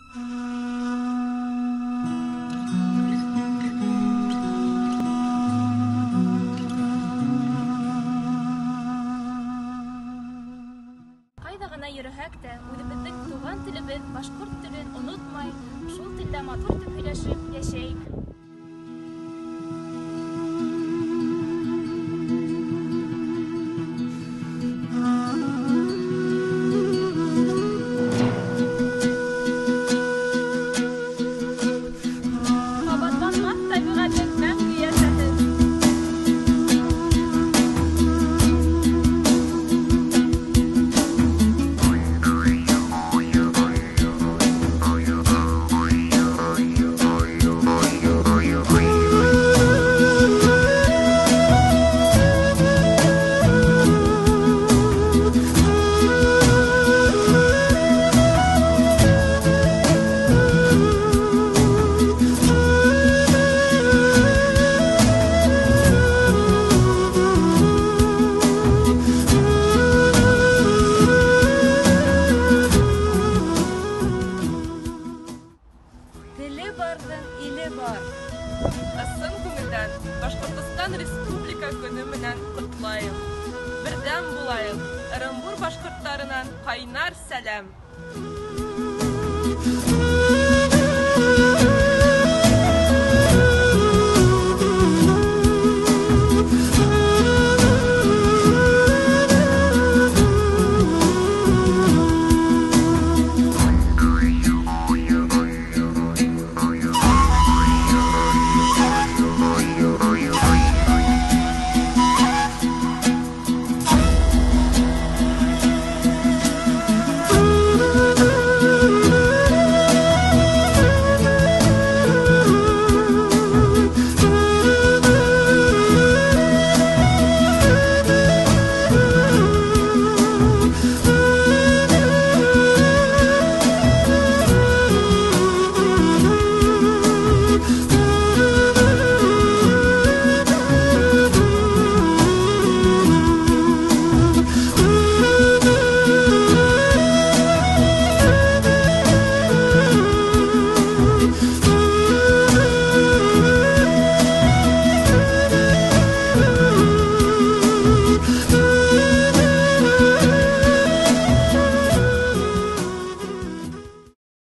Ҡайҙа ғына йөрөһәк тә, үҙебеҙҙең туған телебеҙ башҡорт телен онотмай, шул телдә матур итеп һөйләшеп йәшәйек. Ҡабатланмаҫ тәбиғәтең мәңге йәшәһен! Теле барҙың иле бар. Ысын күңелдән Башҡортостан Республика көнө менән ҡотлайым. Берҙәм булайыҡ! Ырымбур башҡорттарынан ҡайнар сәләм!